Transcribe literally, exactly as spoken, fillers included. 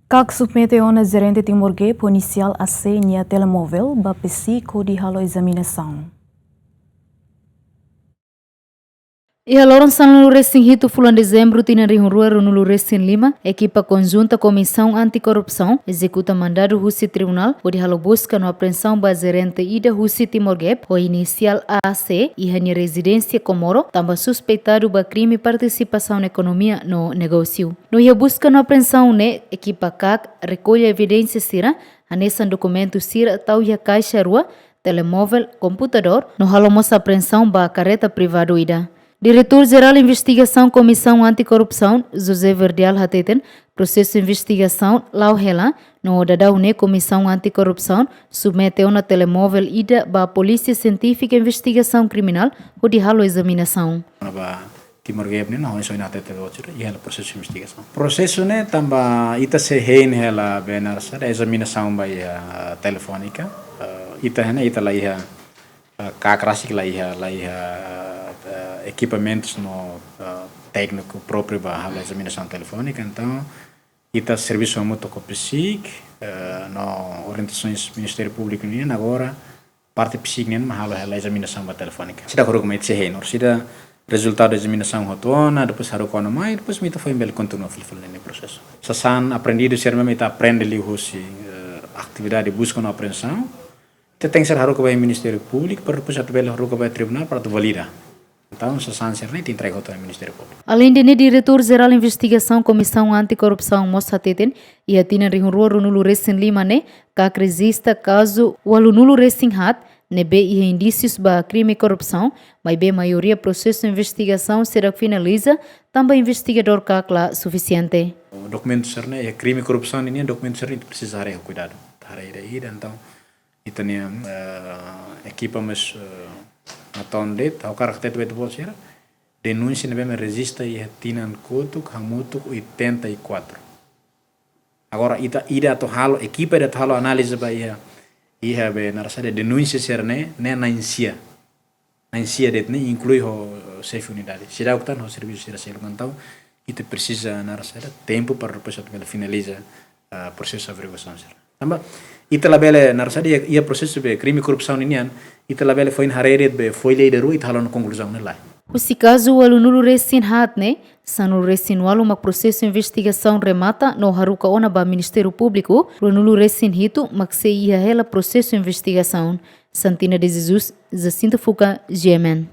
KAK submete ona jerente Timor Gap ho inisiál A C nia telemovel ba PCIC hodi halo ezaminasaun. Iha loron sanulu-resin-hitu fulan Dezembru tinan rihun rua ruanulu-resin-lima, ekipa konjunta Komisaun Anti-Korrupsaun ezekuta mandadu husi tribunál hodi halo buska no apreensaun ba jerente ida husi Timor Gap ho inisiál A C iha nia rezidénsia Comoro, tanba suspeitadu ba krime partisipasaun ekonomia no negósiu. No iha buska no apreensaun ne'e, ekipa KAK rekolla evidénsia sira, hanesan dokumentu sira tau iha kaixa rua, telemovel, komputadór, no halo mós apreensaun ba karreta privadu ida. Diretór Jerál Investigasaun Komisaun Anti-Korrupsaun, José Verdial hateten, prosesu investigasaun la'o hela, no daudaun ne'e Komisaun Anti-Korrupsaun submete ona telemovel ida ba Polísia Sientífika Investigasaun Kriminál hodi halo ezaminasaun. Ba Timor Gap ne'e, no, ohin ohin hatete ba sira, iha prosesu investigasaun. Prosesu ne'e tanba ita sei hein hela, bem, naran saida, ezaminasaun ba iha Telefónika. Eh, ita ne'e, ita la iha, eh, KAK rasik la iha, la iha, eh, ekipamentus no, eh, tékniku própriu ba halo ezaminasaun Telefónika. Entaun, ita servisu hamutuk ho PCIC, eh, no orientasaun Ministériu Públiku nian, agora parte PCIC nian mak halo hela ezaminasaun ba Telefónika. Seidauk haruka mai, ita sei hein, orsida rezultadu ezaminasaun hotu ona, depois haruka ona mai, depois mak ita foin bele kontinua fila-fila ninia prosesu. Sasán aprendidu sira ne'ebé mak ita aprende liuhusi, eh, atividade buska no apreensaun, ita tenke ser haruka ba Ministériu Públiku, para depois atu bele haruka ba tribunál para atu valida. Entaun, sasán sira-ne'e ita entrega hotu ba Ministériu Públiku. Aleinde ne'e, Diretór Jerál Investigasaun Komisaun Anti-Korrupsaun mós hateten, iha tinan rihun rua ruanulu-resin-lima ne'e, KAK rejista kazu ualunulu-resin-haat, ne'ebé iha indísius ba krime korrupsaun, maibé maioria prosesu investigasaun seidauk finaliza, tanba investigadór KAK la sufisiente. Dokumentu sira-ne'e, iha krime korrupsaun nian, dokumentu sira-ne'e ita presiza haree ho kuidadu. Haree ida-ida, entaun, ita-nia, eh, ekipa mós, eh, atu de'it, ha'u hakarak hatete ba ita-boot sira, denúnsia ne'ebé mak rejista iha tinan kotuk hamutuk oitenta e quatro. Agora, ita, ida atu halo, ekipa ida atu halo análize ba iha, iha, bem, naran saida, denúnsia sira-ne'e, ne'e na'in-sia. Na'in-sia de'it ne'e inklui ho, eh, xefe unidade. Seidauk tan ho servisu sira seluk. Entaun, ita presiza, naran saida, tempu para depois atu bele finaliza, ah, prosesu averiguasaun sira. Tanba ita labele, naran saida, iha, iha prosesu, bem, krime korrupsaun nian, ita labele foin haree de'it, bem, folha ida rua ita halo ona konkluzaun ne'e, lae. Husi kazu ualunulu-resin-haat ne'e, sanulu-resin-ualu mak prosesu investigasaun remata no haruka ona ba Ministériu Públiku, ruanulu-resin-hitu mak sei iha hela prosesu investigasaun. Santina de Jesus, Jacinto Fuca, G M N.